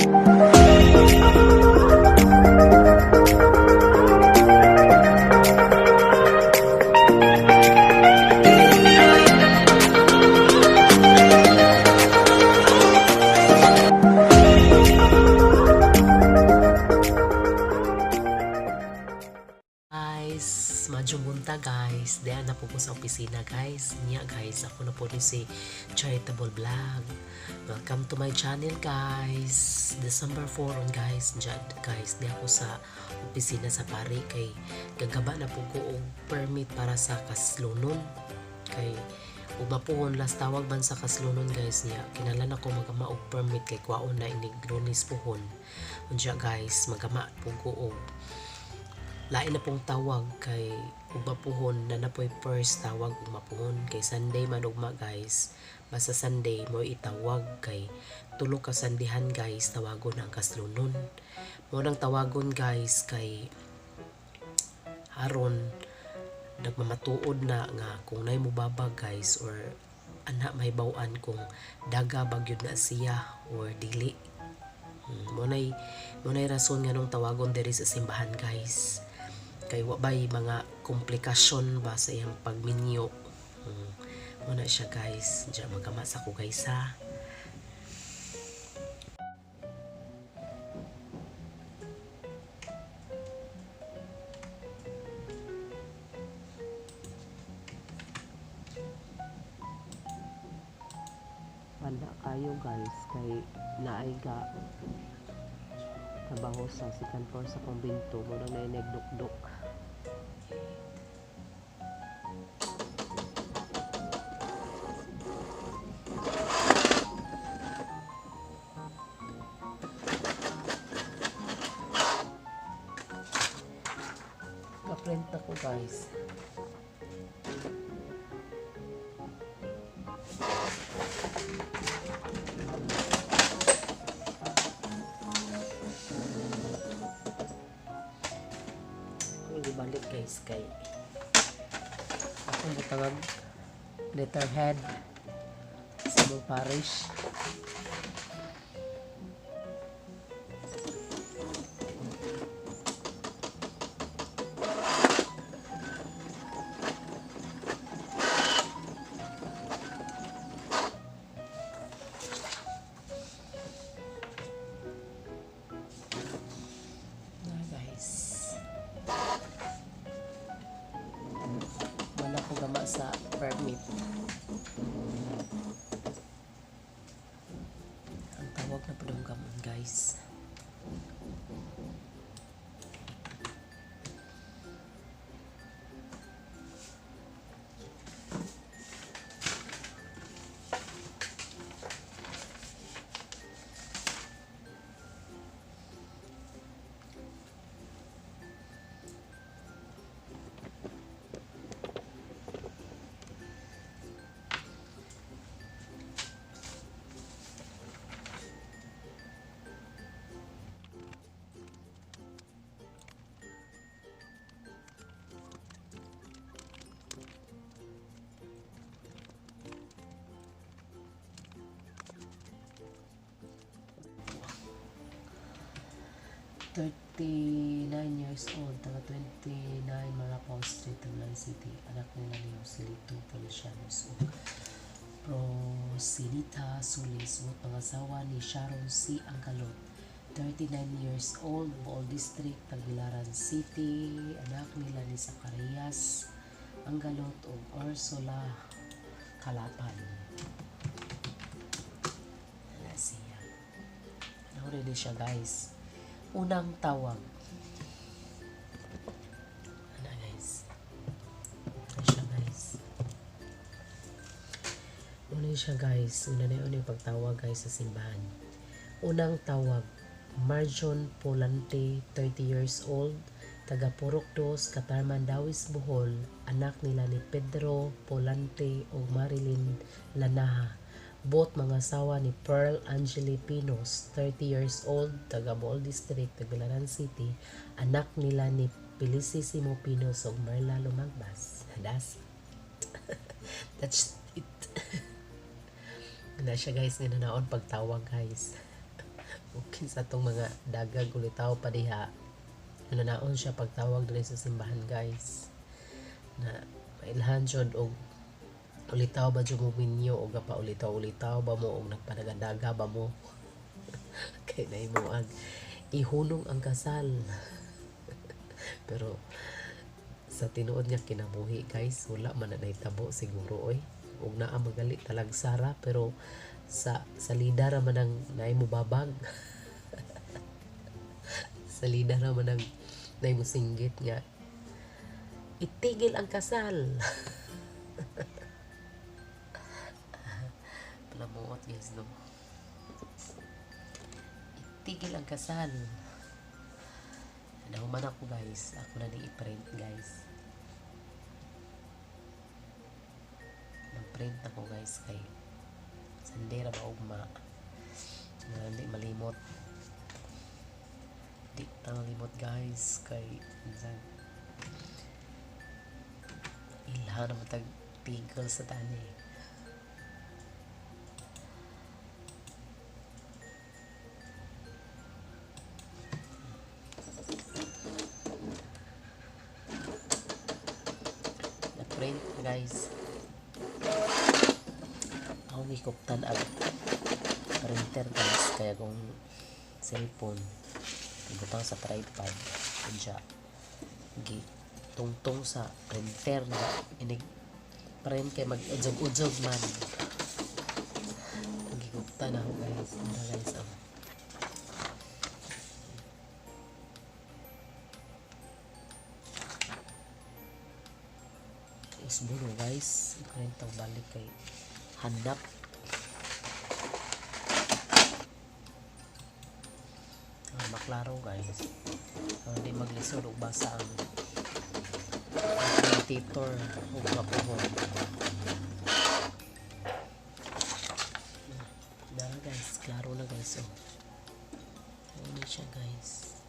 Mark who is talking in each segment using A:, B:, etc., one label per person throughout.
A: Guys, madyong buntag, guys. Diyan na po ko sa opisina, guys. Niya, guys, ako na po ni si Charitable Vlog. Welcome to my channel, guys. December 4 on, guys. Diyan, guys, di ako sa opisina sa pari kay gagaba na po ko og permit para sa kaslunon. Kay ugma puhon last tawag man sa kaslunon, guys, niya. Kinahanglan ako magama og permit kay kwaon na inig Lunes puhon. Unya, guys, magama po ko og lain na pong tawag kay ugma puhon na napoy first tawag ugma puhon kay Sunday man ugma, guys. Basta Sunday mo itawag kay tulo ka Sundayhan, guys, tawagon ang kaslunon mo nang tawagon, guys, kay aron nagmamatuod na nga kung nay mobabag, guys, or ana mahibaw-an kung daga ba gyud na siya or dili. Mo nay rason nganong tawagon diri sa simbahan, guys, kay wa bay mga komplikasyon ba sa iyang pagminyo. Mo na siya, guys. Diya magama sa ko, guys, ha. Wala kayo, guys, kay naay ga trabaho sa second floor sa kumbento mo nang naay nagdukduk. Ka-print ako, guys. Kung ibalik, guys, kay akong butangag letterhead sa mong parish na, guys. Wala ko gama sa permit. Ang tawag na po gamon, guys. 39 years old, taga 29 Marapao Street, Tagbilaran City. Anak nila ni Joselito Felicianos ug Prosilita Solis, ug pangasawa ni Sharon C. Angkalot. 39 years old, Bool District, Tagbilaran City. Anak nila ni Zacarias Anggalot ug Ursula Kalapan. Wala siya. Ano rin siya, guys. Unang tawag. Ano, guys? Ano siya, guys? Una siya, guys. Una na yun yung pagtawag, guys, sa simbahan. Unang tawag. Marjon Polante, 30 years old, taga Purok Dos, Katarman, Dawis, Bohol, anak nila ni Pedro Polante o Marilyn Lanaha. Both mga asawa ni Pearl Angeli Pinos, 30 years old, taga Bohol District, Tagbilaran City, anak nila ni Felicissimo Pinos ug Merla Lumagbas. That's it. Na siya, guys, nga nanaon pagtawag, guys. Okay. Sa atong mga dagag ulitaw pa diha, nanaon siya pagtawag diri sa simbahan, guys, na mailhan jud og ulitaw ba jud mo minyo og pa ulitaw-ulitaw ba mo og nagpadagadaga ba mo kay nahimo ang ihunong ang kasal. Pero sa tinuod nga kinabuhi, guys, wala man na nahitabo siguro oy, ug naa magali talagsara, pero sa salida ra man ang naay mobabag, salida ra man ang naay mosinggit nga itigil ang kasal. Palamuot, guys, no, itigil ang kasal. Nahuman ako, guys, ako na ni i-print, guys. Mag-print ako, guys, kay Sunday ra ba ugma nga hindi malimot, di ta malimot, guys, kay minsan ilha na matag tigil sa tani. Na-print, guys. Ako gikuptan ang printer, guys, kaya kung cellphone ibutang sa tripod, unya gi tungtong sa printer na inig print kay mag ujog-ujog man. Giguptan ako, guys. Ano, guys, oh. Usbo no, guys, i-print ang balik kay hanap. Ah, maklaro, guys. Ah, di maglisod og basa ang printator ug mapuhon na, guys. Klaro na, guys, oh. Ano siya, guys?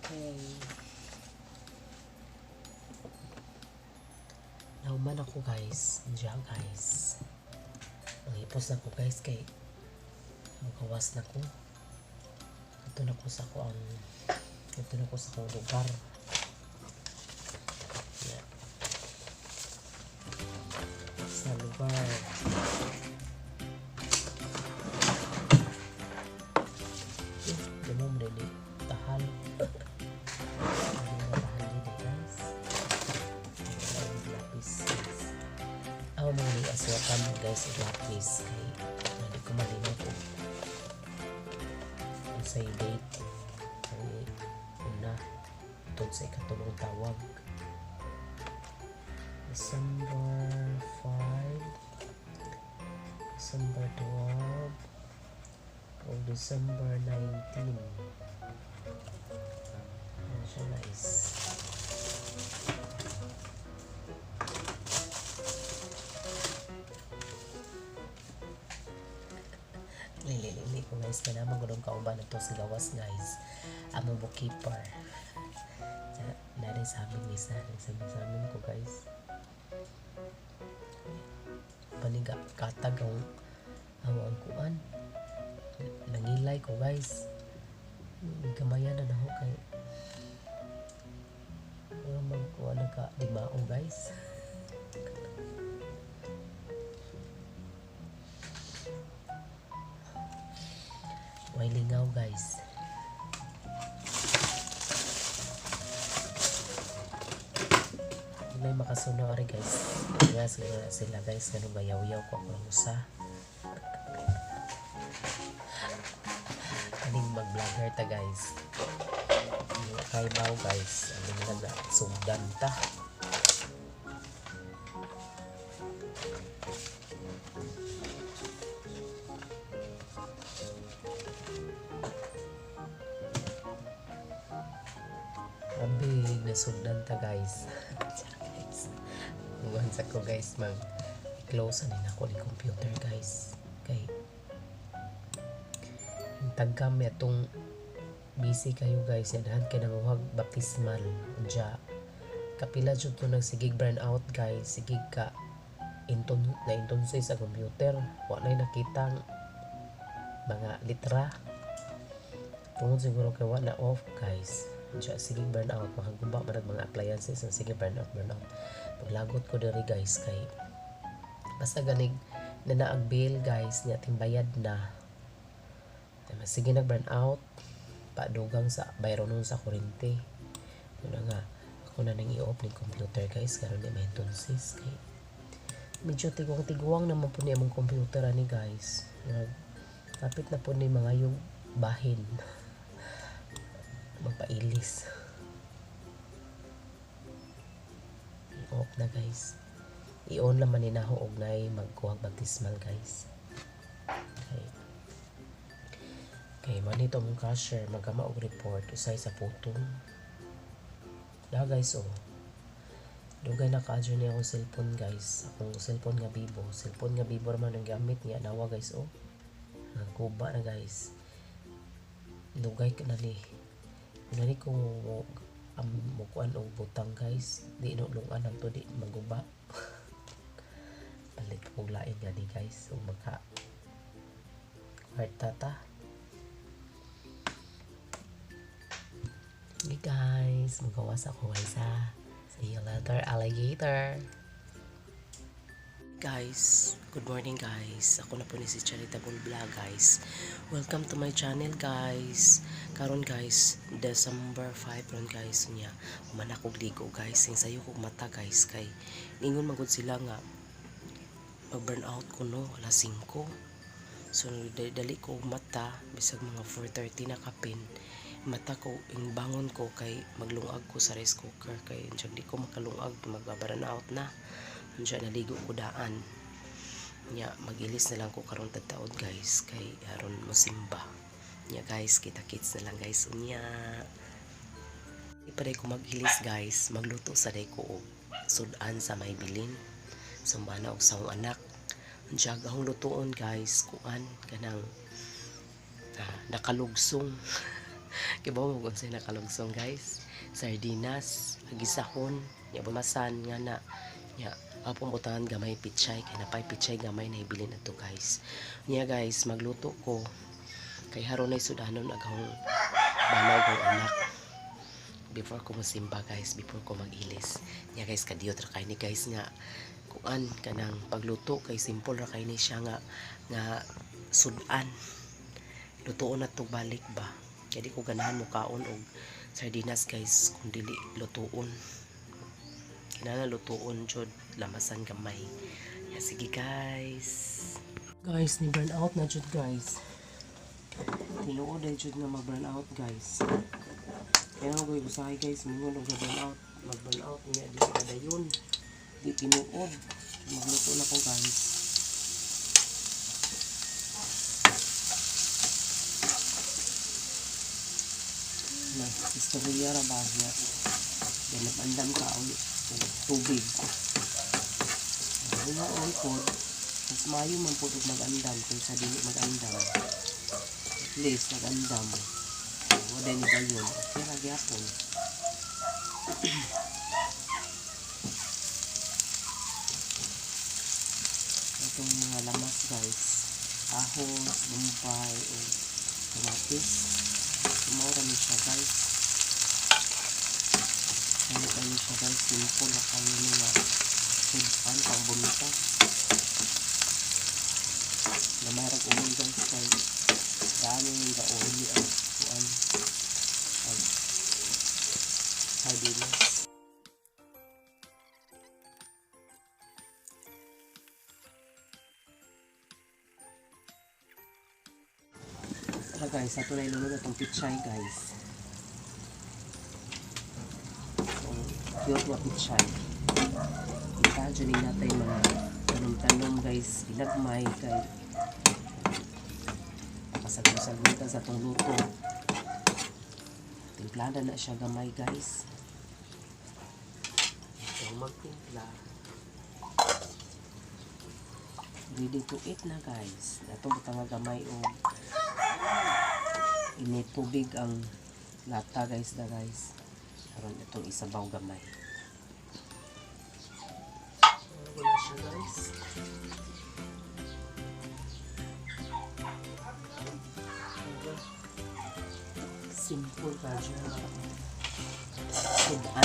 A: Okay, nahuman ako, guys. Diyan, guys, manghipos na ko, guys, kay mugawas na ko. Ito na ko sa akong lugar. Yeah. Sa lugar. Eh, di mo mo rin tahal. Hindi na tahal din eh, guys. Ang lapis, guys. Ako mga ni aswatan, guys, og lapis kay hindi ko malimot og unsay date ang una tungod sa ikatulong tawag. December 5, December 12 o December 19. Ayan siya, guys. Lili ko, guys, kaya naman gudong kauban ito sa gawas, guys, among bookkeeper na rin sa amin misa, nagsabi sa amin ko, guys, paniga katag ang kuan, nangilay ko, guys. Gamayan na ako kay wala magkuha, nagka dimao, guys. Way lingaw, guys. May makasunod ari, guys. Guys, gano'n na sila, guys, ganun gayaw-yaw ko ako lang usa. Kaning mag-vlogger ta, guys. Kay baw, guys, ano na sugdan ta. Abi, nasugdan ta, guys. Guys. Once ako, guys, mag i-close na ako ni computer, guys. Kay tagam atong busy kayo, guys, yadhan kay nanguhag baptismal unya. Kapila jud to nagsigig burn out guys, sigig ka inton na intonsi sa computer. Wa nay nakitang mga litra. Tungod siguro kay wa na off guys. Diya sige burn out, makaguba man ang mga appliances ang sige burn out, burn out. Paglagot ko diri guys kay basta ganig na naag bill guys niya ating bayad na. Ay, sige nag burn out padugang sa bayronon sa kuryente. Muna nga ako na nang i-off ning computer guys karon di mahintunsis kay medyo tiguang-tiguang naman po ni among computer ani guys. Kapit na po ni mga yung bahin. Magpailis. I-off na guys. I-on naman ni naho og nay magkuhag baptismal guys. Okay. Kay man ito mong cashier magama og report usay sa putong. Da guys oh. Dugay na ka-adyo niya akong cellphone guys. Akong cellphone nga Vivo. Cellphone nga Vivo raman ang gamit niya. Nawa guys oh. Nagkuba na guys. Dugay ka na ni. Nani ko ang mukuan og butang guys. Di inulungan ang to di maguba. Palit ko lain nga di guys. O magka kwarta ta. Hey guys, magawas ako guys ha. See you later, alligator. Guys, good morning guys. Ako na po ni si Charitable Vlog guys. Welcome to my channel guys. Karon guys, December 5 ron guys niya. Human akong ligo guys. Sing sayo kog mata guys kay ningon man gud sila nga mag-burn out ko no alas 5. So dali ko og mata bisag mga 4:30 na kapin. Mata ko ing bangon ko kay maglungag ko sa rice cooker kay unsya di ko makalungag magbaburn out na. Unsya naligo ko daan. Nya magilis na lang ko karon taod guys kay aron mosimba. Nya guys, kita kits na lang guys unya. Di pa day ko magilis guys, magluto sa day ko og sudan sa may bilin. Sumbana og sa akong anak. Unsya akong lutuon guys, kuan kanang nakalugsong. Kibaw mo kung unsay nakalugsong guys. Sardinas, agisahon, nya bumasan nga na nya apong butangan gamay pichay kay napay pichay gamay na ibilin adto guys. Nya guys, magluto ko kay haron nay sudanon aghong banaw kong anak. Before ko mosimba guys, before ko mag-ilis. Nya guys, kadiyot ra kay ni guys nga kuan kanang pagluto kay simple ra kay ni siya nga nga sudan. Lutuon na to balik ba. Kaya di ko ganahan mo kaon og sardinas guys kung dili lutuon. Kinahanglan lutuon jud lamasan gamay. Ya, sige guys. Guys, ni burn out na jud guys. Tinuod ay jud nga mag-burn out guys. Kaya nga ko usahay guys, mingon og burn out, mag-burn out niya di na dayon. Di tinuod. Magluto na ko guys. Na istorya ra ba niya. Ganap andam ka og tubig. Wala on pod. Mas maayo man pod og mag-andam kaysa dili mag-andam. At least nag-andam. Wala ni dayon. Okay ra gyapon. Itong mga lamas guys. Ahos, bumbay, o kamatis. Sumora ni siya guys. Ano kayo siya guys, simple na kayo nila. Sudan, pang bunta. Namarag ulo guys kay dami yung ga-oily ang kuan ang sardinas. Tara guys, ato na ilunod atong pichay guys. So, cute nga pichay. Kita dyan natin mga tanom-tanom guys, ginagmay kay pasagol-sagol sa atong luto. Timplada na siya gamay guys. So magtimpla. Ready to eat na guys. Atong butang nga gamay og init tubig ang lata guys na guys. Karon itong isabaw gamay. Simple ka siya. Sudan.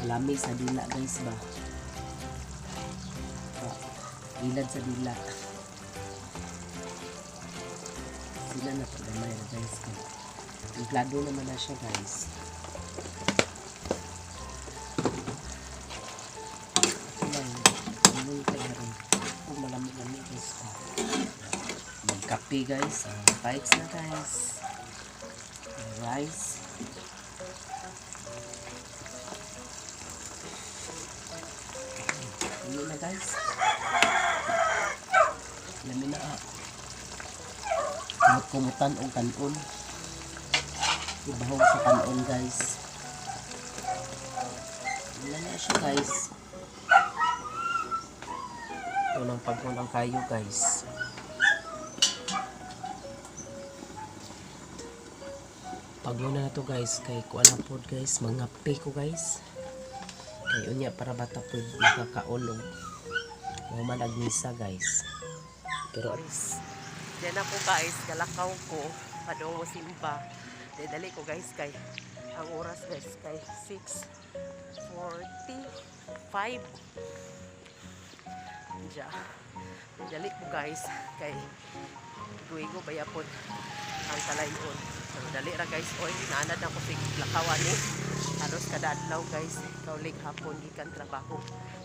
A: Malami sa dila, guys, ba? Oh, ilad sa dila. Sila na pagamay na, guys. Templado naman na siya, guys. Ito lang. Ano yung kaya rin? Oh, malamig-lamig, guys. Magkape, guys. Bites na, guys. Rice. Ano na, guys? Lami na, ah. Kumot-kumutan o kanon. Ibahog sa kanon, guys. Wala na siya, guys. Ito lang pagkulang kayo, guys. Paguna na to, guys, kay kuan na pod, guys, mga ko, guys. Kay unya para bata pod makakaulog. Mao man misa, guys. Pero diyan ako, guys, galakaw ko padung mo simba. Dali ko, guys, kay ang oras, guys, kay 6:45. Diya. Dali ko, guys, kay guigo bayapon ang kalayon. Pero dali ra, guys, oy, naanad na ko sig lakawan ni. Halos kada adlaw, guys, kaulig hapon gikan trabaho.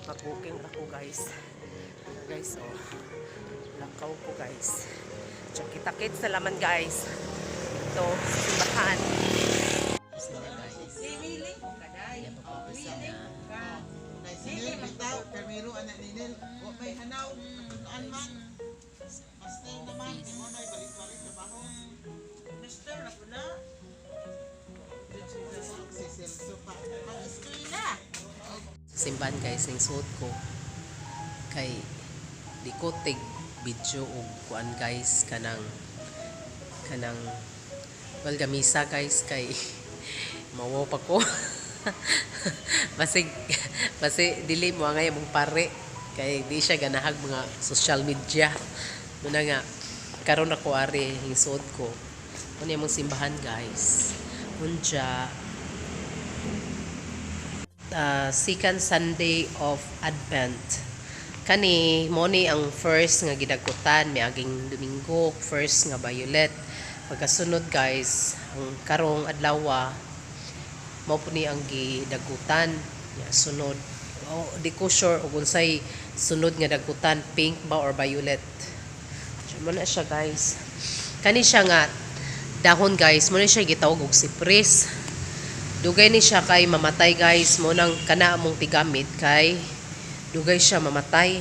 A: Mag-booking ra ko, guys. Guys, oh. Lakaw ko, guys. Tsaka kita-kits sa laman, guys. Ito, sa simbahan. Sila, guys. Yan pa po sila.
B: Ninil, bitaw, Camilo, anak Ninil. Wa may hanaw, matutuan man. Master naman,
A: Office.
B: mo na balik-balik trabaho. Master na pula. Si Celso pa. Pag-eskwela.
A: Sa simbahan, guys, yung suot ko kay di ko tig video og kuan, guys, kanang well, gamisa, guys, kay mawaw pa ko basig basi dili mo angay mong pare kay di siya ganahag mga social media. Muna nga karon ako ari yung suot ko ano yung simbahan, guys. Unja, second Sunday of Advent. Kani mo ni ang first nga gidagkutan miaging Domingo, first nga violet. Pagkasunod, guys, ang karong adlaw mao po ni ang gidagutan. Ya, sunod. Oh, di ko sure og unsay sunod nga dagutan, pink ba or violet. So, mo na siya, guys. Kani siya nga dahon, guys, mo na siya gitawag og sipris. Dugay ni siya kay mamatay, guys, mo nang kana among tigamit kay dugay siya mamatay.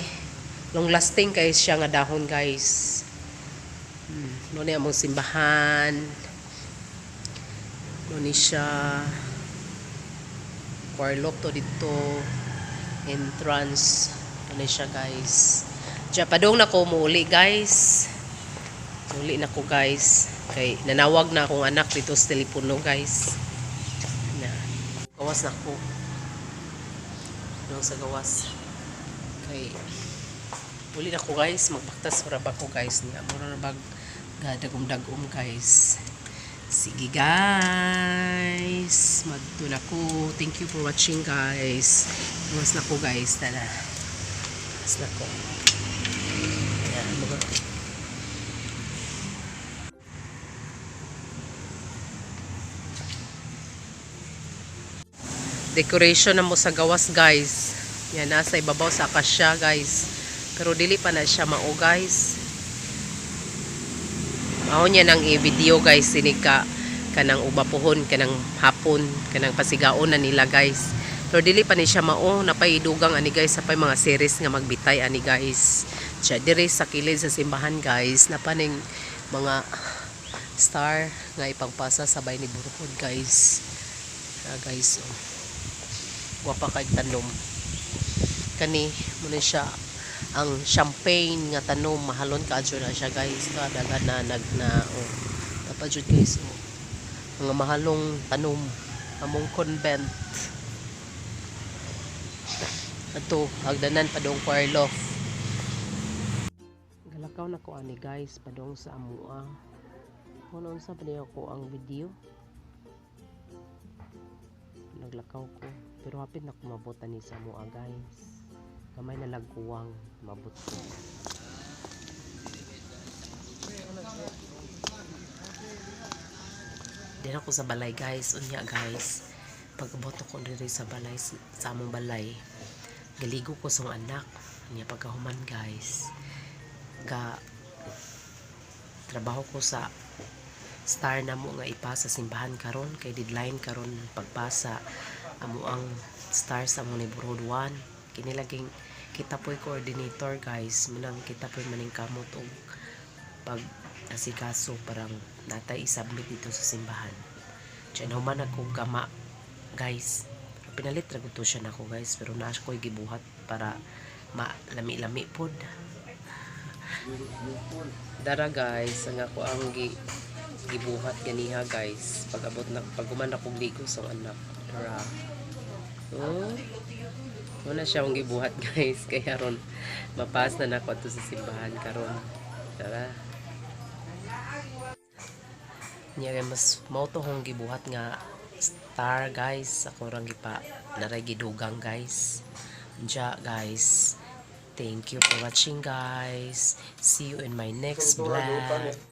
A: Long lasting kay siya nga dahon, guys. Mo ni among simbahan. Mo ni siya Warlock to dito entrance. Mo ni siya, guys. Diya padung na ko muuli, guys. Muli na ko, guys, kay nanawag na akong anak dito sa telepono, guys. Na gawas na ko. Doon sa gawas kay uli na ko, guys, magbaktas ra ba ko, guys, niya mura na bag gadagom-dagom, guys. Sige, guys, madto na ko. Thank you for watching, guys. Gawas na ko, guys. Tara, gawas na ko. Ayan, decoration na mo sa gawas, guys. Yan, nasa ibabaw sa akasya, guys, pero dili pa na siya mao, guys. Mao niya nang i-video, guys, sini ka kanang ubapuhon, kanang hapon, kanang pasigaon na nila, guys. Pero dili pa ni siya mao, napay idugang ani, guys, sa pay mga series nga magbitay ani, guys. Siya diri sa kilid sa simbahan, guys, napaning mga star nga ipangpasa sa bay ni Burhod, guys. Ah, guys, oh. Wapa kay tanom kani mo na siya ang champagne nga tanom, mahalon kaadyo na siya, guys. Kadaghan na nag na, oh, dapat jud, guys, oh. Mga mahalong tanom among convent ato hagdanan padong Parlof. Galakaw na ko ani, guys, padong sa amua. Kung unsa pa niya ako ang video. Naglakaw ko. Pero hapit na kumabot ani sa mua, guys. Gamay na lang kuwang mabot ko. Din ako sa balay, guys. Unya, guys. Pag-abot ko diri sa balay, sa among balay. Galigo ko sa anak. Unya pagkahuman, guys. Ga trabaho ko sa star namo nga ipasa simbahan karon kay deadline karon pagpasa amo ang star sa among neighborhood 1. Kini laging kita po'y coordinator, guys, manang kita po'y maningkamot og pag asikaso parang natay i-submit dito sa simbahan. Diyan human ako gama, guys. Pinalit ra gud to siya nako, guys, pero naa ko'y gibuhat para malami-lami pod. Dara, guys, ang ako ang gibuhat ganiha, guys, pag abot na pag human akong ligo sa anak. Dara, oh, muna siya akong gibuhat, guys, kaya ron mapas na nako ato sa simbahan karon. Tara niya kay mas mao to akong gibuhat nga star, guys. Ako rang gipa naray gidugang, guys. Diya, guys, thank you for watching, guys. See you in my next vlog.